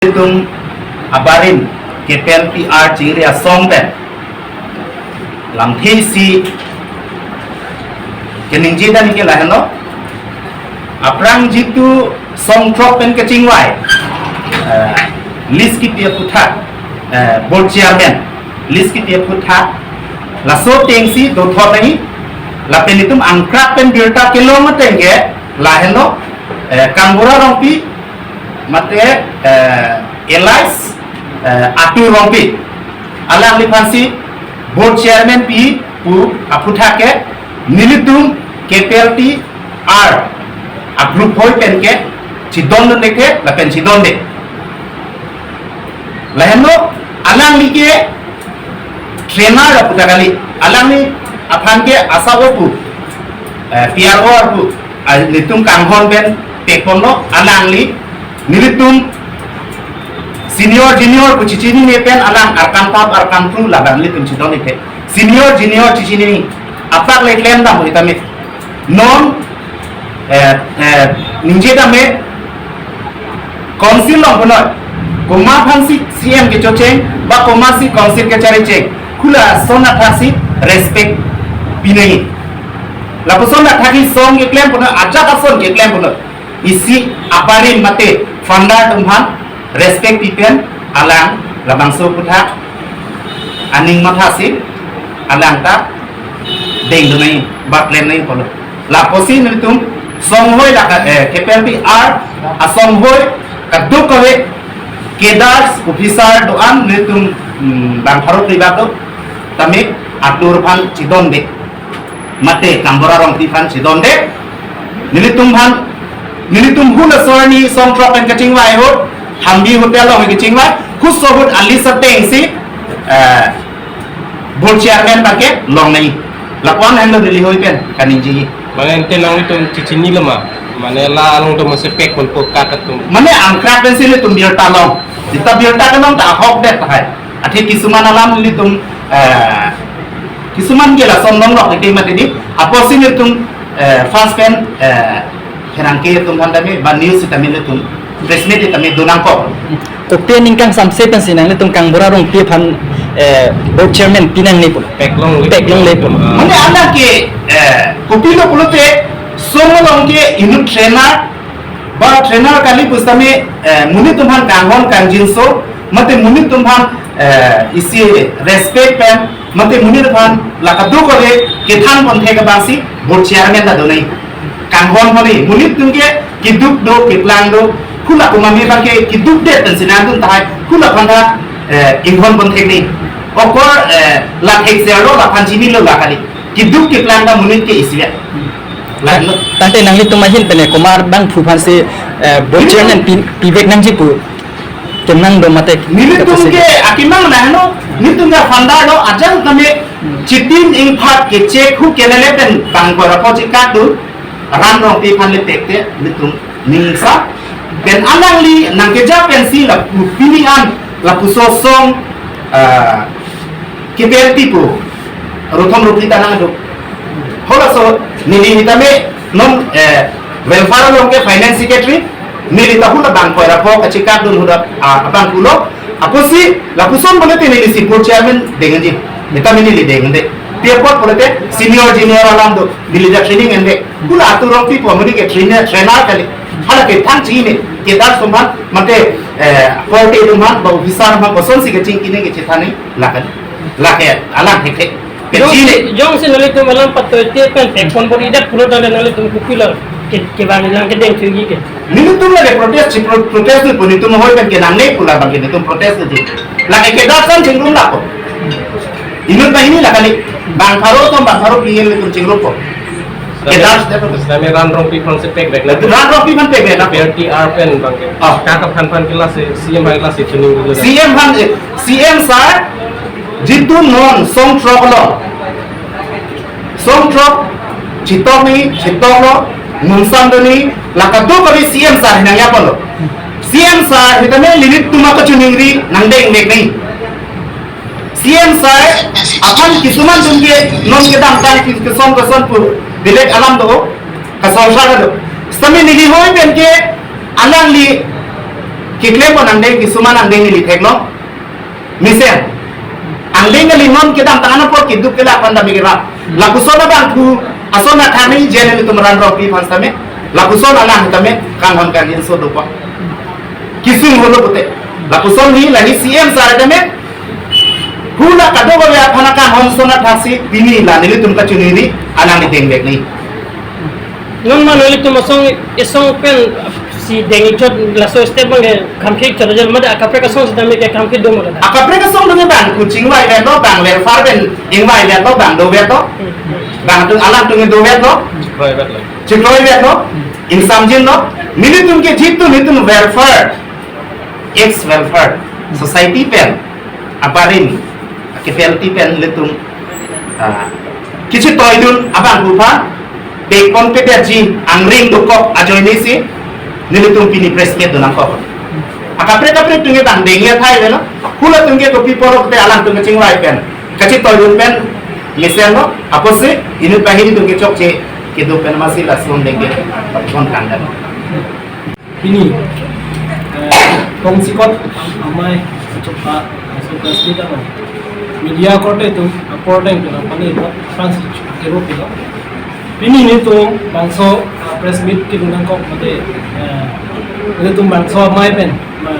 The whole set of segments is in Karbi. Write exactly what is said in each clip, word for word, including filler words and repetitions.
Ilitum abarim K P L T R chingri asong pen lamthe isi keningje dan ke lahenlo. Aphrang jitu song throk pen kachingvai, eh, list kipi aphuthak, eh, board chairman list kipi aphuthak, laso atengsi dothot nangji. Lapen itum angkrak pen birta kelong ateng ke lahenlo, eh, Kangbura Rongpi mate, eh, alias, eh, Atur Rongpi, alangliphansi board chairman pi pu aphuthak ke nelitum K P L T R a group hoi pen ke chidondunde ke lapen chidonde. Lahenlo alangli ke trainer aputhak kali, alangli aphan ke asabo pu, eh, P R O pu, ah, nelitum kanghon pen teponlo. Alangli nelitum senior junior pu chichinine pen alang arkan pap arkan pru laban nelitum chidon ite. Senior junior chichinine apak le klem dam pu itame. Non, eh, eh, ningje dame council along punoi, komat aphansi C M kechocheng ba komatsi council kecharli cheng, hula ason athaksi respect pinangji. Lapuson athak asong keklem punoi, ajat ason keklem punoi, isi abarim mate founder atum aphan respect pi pen alang labangso aputhak aning mathasi alang ta dengdun nangji ba klem nangji pulo. Lapusi nelitum songhoi laka, eh, K P L T R asonghoi kadokave cadres officer do-an nelitum, hmm, bang pharo phli bak do tame Atur aphan chidonde mate Kangbura Rongpi aphan chidonde. Nelitum aphan, nelitum hula sorni song throk pen kachingvai ahut, Hambi Hotel along kachingvai, kuso ahut a-list atengsi, eh, board chairman abang ke long nangji. Lapu-an henlo neli hoi pen kaningje. Mane ante nanglitum chichinilo ma, mane la along atum si pek ponpo kat atum. Mane angkrak pensi nelitum birta long. Seta birta kelong ta ahokdet tahai. Athe kisuman alam nelitum, eh, kisuman ke lason longlok ite mati di. Apotsi nelitum, eh, first pen, eh, pherangke atum aphan tame ba news tame nelitum press meet tame donangkok. Kopi aningkang samse pensi nanglitum Kangbura Rongpi aphan, eh, board chairman pinangne pulo. Pek longle. Pek longle pulo. Ah. Mane anak ke, eh, kopilo pulote song along ke inut trainer ba trainer kali pusitame, eh, monit atum aphan kanghon kangjinso mate monit atum aphan, eh, isi respect pen mate monit aphan la kadokave kethan ponthek abangsi board chairman ta donai. Kanghon pon-i, monit atum ke keduk do, keplang do, hula komatme abang ke kedukdet pensi nangtum tahai, hula aphan ta, eh, inghon ponthek nangji. Okor, eh, la thekser lo, laphan chinilo la kali. Keduk keplang ta monit ke isi ya. Lahenlo. Tangte nanglitum ahin pen komat abangphu aphansi, eh, board chairman pi, pivek nangji pu kenang do mate. Nelitum ke akemang lahenlo, nelitum ke founder lo, ajat tame chitim ingphat ke check hu kelele pen bang kora po chekak do, Ran Rongpi aphan le pekte nelitum ningsa. Pen alangli nangkeja pensi lapu pini an lapuson song, ah, K P L T pu ruthom rupi ta nangduk. Halaso neli tame non, eh, welfare along ke finance secretary, neli ta hula bang kora po kachekak dun hula, ah, abang pulo. Apotsi lapuson pulote nelisi board chairman dengji. Neta neli dengde. Pi apot pulote senior junior alam do. Neli ta training ende. Hula Atur Rongpi pu amonit ke trainer, trainer kali. Hala kethan chinine, cadres atum aphan, mate, eh, forte atum aphan, ba officer atum aphan, kosonsi kachingkine kachethan nangji, la kali. Lake alang thekthe. Jong, kachinine. Jongsi nanglitum alam patoite pen pek ponpo idet pulo tangte nanglitum kopilo ke, kevang nang kedeng thuji ke. Nelitum lake protest, si pro-, protest ni pu nelitum hoi pen kenangne pu labang ke nelitum protest ni. Lake cadres an chingrum lapo. Inut banghini la kali. Bang pharo atum bang pharo P L nelitum chingrum po. Sami, kedar setiap sami Ran Rongpi aphan si pekvek na. Ran Rongpi aphan pekvek na. P R T R pen abang ke. Oh. Kaka aphan aphan ke lasi C M aphan lasi tuning dulu. C M aphan, eh, C M sir, jitu non song throk lo. Song throk, chitok ni, chitok lo, mungsam do ni, la kadokave C M sir nangyapo lo. C M sir, hitame limit tuma kachiningri, nangdeng dek ni. C M sir aphan kisuman atum ke non kedamtang kis-, kison kison pu belek alam do, kasonsar do. Sami neli hoi pen ke alangli Keklempo angdeng, kisuman angdeng neli theklong. Mesen. Angdeng kali non kedamtang apor keduk kelak pandami kerap. Lapuson abangphu ason athani jen nelitum ran rongpi aphan sitame. Lapuson alang sitame kanghon kangjinso dopo. Kisung holo pute. Lapuson hi lahi C M sir sitame. Hula kadokave aphan akanghon ason athaksi pini la nelitum kachiningri alangli dengvek ni. Non ma nelitum asong isong pen si deng-ik chot laso step abang ke khamkhek chot ajal mada akaprek asong sitame ke khamkhek do mada. Akaprek asong do ke bang kuching vai vet lo, bang welfare pen ingvai vet lo, bang dovet lo, bang tung alangtum dovet lo, chikroi vet lo, insamjin lo, nelitum ke jitu nelitum welfare, ex welfare society pen, aparin, kepelti pen nelitum, ah, kachetoidun abangphu aphan, pekpon pedetji angring dokok ajoine si, nelitum pini press meet donangkok. Akaprek kaprek atum ke bang dengji athai avelo, hula atum ke kopi porok te alangtum kachingvai pen, kachetoidun pen, mesen lo, apotsi, inut banghini atum ke chokche, kedo pen amatsi lason dengke, pon kangdan. Pini, eh, tongsekot amei achokpa, so press meet along media akorte atum apor deng pilo, pani aphan si kero pilo. Pini nelitum bangso, ah, press meet kedonangkok mate, eh, nelitum bangso amei pen, ma,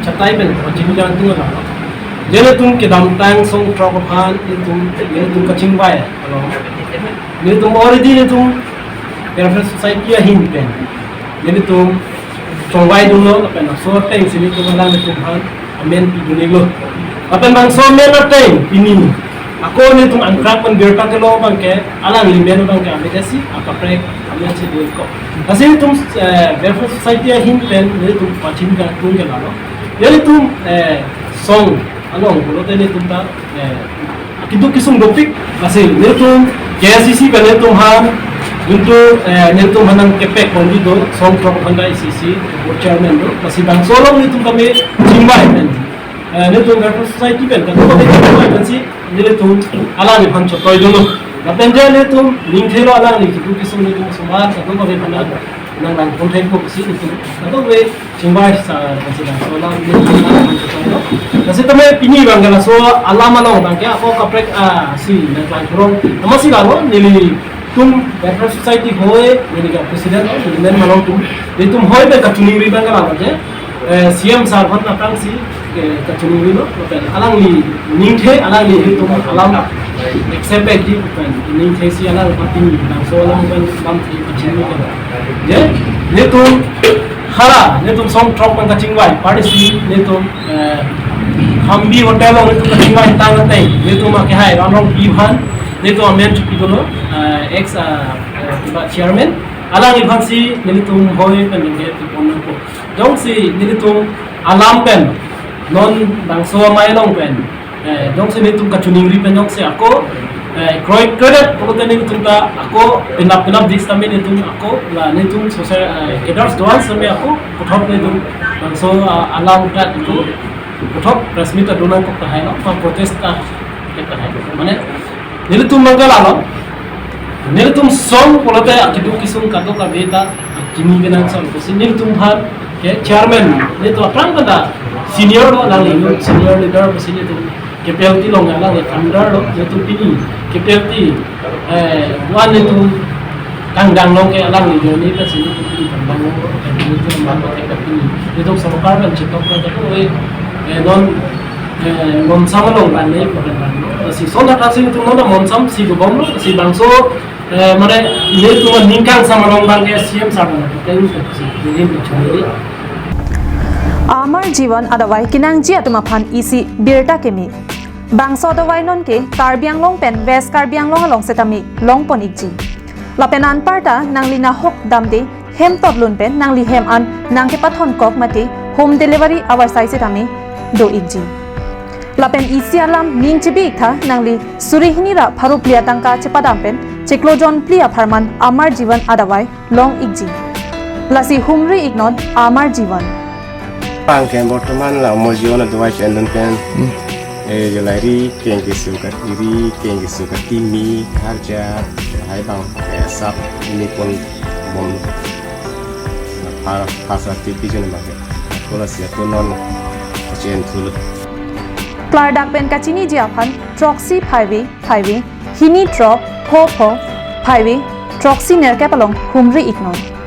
chatai pen, ma, jimi jang tung along. Je nelitum kedamtang song throk aphan nelitum, nelitum kachingvai along. Nelitum already nelitum Welfare Society ahin pen nelitum chongvaidunlo, lapen laso ateng si nelitum alanglitum aphan amen pidun-iklo. Lapen bangso amen ateng pini ako nelitum angkrak pen birta kelong abangke alangli amen abangke amen si akaprek amen si dun-ikko. Lasi nelitum, eh, Welfare Society ahin pen nelitum pachini kangtung ke lalo. Nelitum, eh, song along pulote nelitum ta, eh, keduk kesung dopik, lasi nelitum K S C C pen nelitum aphan, juntu, eh, nelitum aphan nangkepek ponji do, song throk aphan ta A C C board chairman do, lasi bangso along nelitum kami chingvai pen, eh, nelitum Welfare Society pen, kami kami chingvai pensi nelitum alangliphan chetoidunlo. Lapen je nelitum ningthelo alangli keduk kesung nelitum osomar, kami kami aphan nang nang pon thekpo pusi nelitum kami chingvai sa, kasi laso alam ni alam ni kita lo. Kasi tame pini abangke laso alam along abangke ako kaprek, ah, si nangklang kurong. Amatsi lalo nelitum Welfare Society hoi, neli ke president lo, neli men malong tum. Nelitum hoi pen kachiningri abangke lalo je, eh, C M sir aphan aphrangsi, eh, kachiningri lo, lapen alangli ningthe, alangli nelitum alam accept-ikji pen ningthe si alang pati nangso alam pen lam si kachiningri lo. Je, nelitum hara, nelitum song throk pen kachingvai, party si nelitum, eh, Hambi Hotel along nelitum kachingvai tang ateng, nelitum akehai Ran Rongpi aphan, nelitum amen chepidunlo, eh, ex, eh, eh, kiba chairman, alangliphan si nelitum hoi pen ningke tipon nangpo. Jongsi nelitum alam pen, non bangso amei along pen, eh, jongsi nelitum kachiningri pen jongsi ako, eh, kroikredet pulote nelitum ta ako penap penap dis tame nelitum ako la nelitum social, eh, cadres do-an sitame ako puthot nelitum bangso, ah, alam ta ako puthot press meet ta donangkok tahai lo, pa protest ta ke tahai lo. Mane nelitum abangke lalo, nelitum song pulote akeduk kesung kadokave ta chini kenangsot pusi nelitum aphan ke chairman, nelitum aphrang pen ta senior lo alangli, senior leader pusi nelitum kepelti along alangli founder lo, nelitum pini kepelti, eh, one nelitum kangdang along ke alangli join-ik pensi nelitum pini kangdang along, eh, nelitum man lo ke pini nelitum sorkar pen chetok pen ta ko, eh, non, eh, Monsam along ban le ko pen ban lo. Si son ta si nelitum non Monsam si dobom lo, si bangso, eh, mane nelitum aning kangsam along abangke C M sir lo, pen si nelitum chunili. Amar Jivan adavai kenangji atum aphan isi birta keme. Bangso adavai nonke Karbi Anglong pen West Karbi Anglong along setame longpon-ikji. Lapen anparta nangli nahok damde hem totlun pen nangli hem an nangkepathon kok mate home delivery avarsai setame do-ikji. Lapen isi alam ning chebi-iktha, nangli suri hini ra pharo phli atangka chepadam pen chiklo jon phli apharman Amar Jivan adavai long-ikji. Lasi humri-iknon Amar Jivan. Abangke bortoman la Amar Jivan adavai pen dun pen. Hmm. Eh, jolai ri keng keso katiri, keng keso katimi, harja, hai abang, eh, sap ini pon bom. Phar, phar sa tipi jon abangke. Kola si ato non kachi-en thulo. Klardak pen kachiniji aphan throksi phaivi phaivi, hini throk pho pho phaivi, throksi nerkep along humri iknon.